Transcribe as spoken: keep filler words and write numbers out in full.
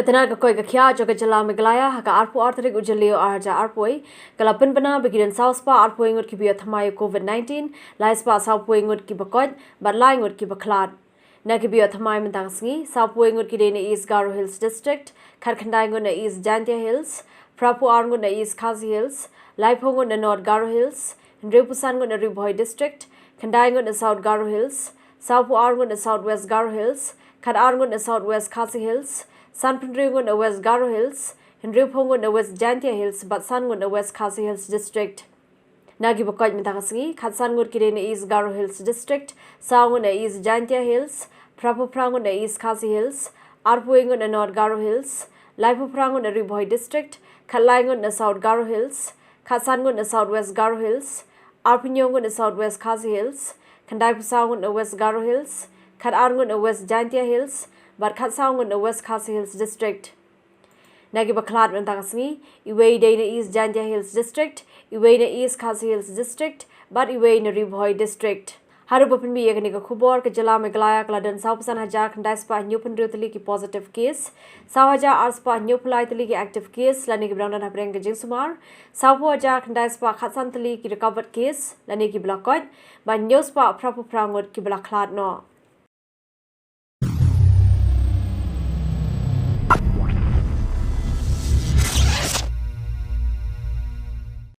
Ka tnad ka koit ka khiah jong ka jylla Meghalaya ha ka arphew ar tarik u Jylliew ar hajar arphew ka la pynbna ba ki don saw spah arphew ngut kiba ïoh thymmai ïa u Covid nineteen, lai spah sawphew ngut kiba koit bad lai ngut kiba khlad. Na kiba ïoh thymmai mynta ka sngi, sawphew ngut ki dei na East Garo Hills District, khatkhyndai ngut na East Jaintia Hills, phraphew ar ngut na East Khasi Hills, laiphew ngut na North Garo Hills, hynriewphew san ngut na Ri Bhoi District, khyndai ngut na South Garo Hills, sawphew ar ngut na South West Garo Hills, khatar ngut na South West Khasi Hills, sanphew hynriew ngut na West Garo Hills, hynriewphew ngut na West Jaintia Hills bad san ngut na West Khasi Hills District. Na kiba koit mynta ka sngi, khatsan ngut ki dei na East Garo Hills District, saw ngut na East Jaintia Hills, phraphew phra ngut na East Khasi Hills, arphew ngut na North Garo Hills, laiphew phra ngut na Ri Bhoi District, khatlai ngut na South Garo Hills, khatsan ngut na South West Garo Hills, arphew hynñiew ngut na South West Khasi Hills, khyndaiphew saw ngut na West Garo Hills, khatar ngut na West Jaintia Hills bad khatsaw ngut na West Khasi Hills District. Na kiba khlad mynta ka sngi, iwei dei na East Jaintia Hills District, iwei na East Khasi Hills District bad iwei na Ri Bhoi District. Haduh ba pynmih ïa kane ka khubor, ka jylla Meghalaya ka la don sawphew san hajar khyndai spah hynñiewphew hynriew tylli ki positive case, saw hajar ar spah hynñiewphew lai tylli ki active case lane kiba dang don hapdeng ka jingsumar, sawphew hajar khyndai spah khatsan tylli ki recovered case lane kiba la koit, bad hynñiew spah phraphew phra ngut kiba la khlad noh.